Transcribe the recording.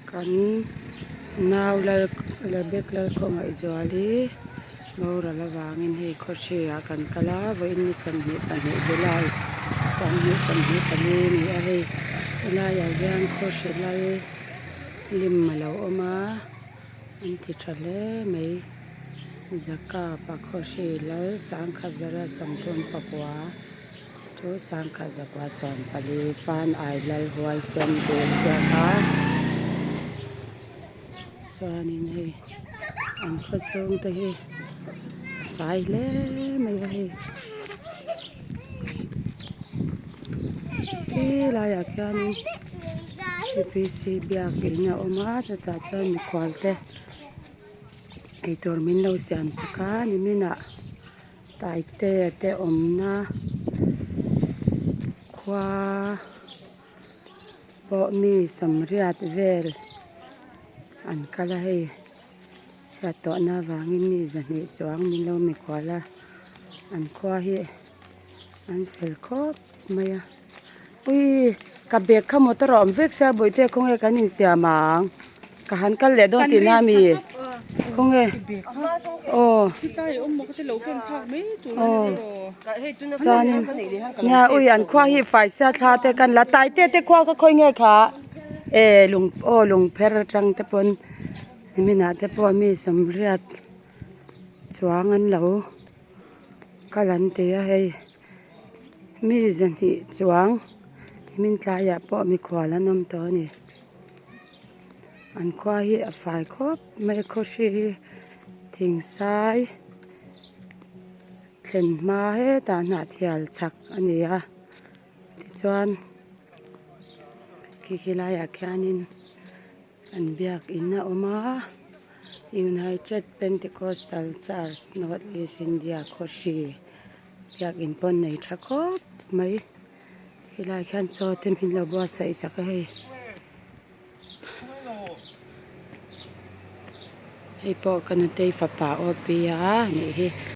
Kan nau lal Rebek Lalkhawngaihzuali boral avangin hei khawhri ah kan kal a vawiin ni 22 July 2024 a ni a hei helaiah hian khawhri lal lim a lo awm a an ti tha hle mai Zakapa khawhri lal 1934. Chu 1914 fan ai lal huai sen tih a ziak a chuanin hei an khaw chhung te hi a fai hle mai a hei khi laiah khianin P P C biakin a awm a chutah chuan mikhual te eitur min lo siam sak a niminah. Taite te awmna khua pawh mi sawmriat vel an kal a hei chhiat tawhna avangin mi zahnih chuang min lo mikhual a an khua hi an fel khawp mai a uii ka bag kha motor a awm vek sia bawihte khawnge kan insiam ang ka han kal leh dawn tihna a mi khawnge aw aw chuanin nia ui an khua hi fai sia thla te kan la taite te khua kha khawi nge kha e lung aw lung pher atang te pawn niminah te pawh mi sawmriat chuang an lo kal an ti a hei. Mi zahnih chuang nimin tlaiah pawh mikhual an awm tawh a ni an khua hi a fai khawp mai a khawhri hi thingsai thlen hma hetah hnahthial chhak a ni a tichuan khi khi laiah khianin an biakin a awm a United Pentecostal Church North East India khawhri. Biakin pawn nei tha khawp mai helai khian chaw te min lo buatsaih sak a hei hei pawh ka nutei fapa aw pi a nih hi.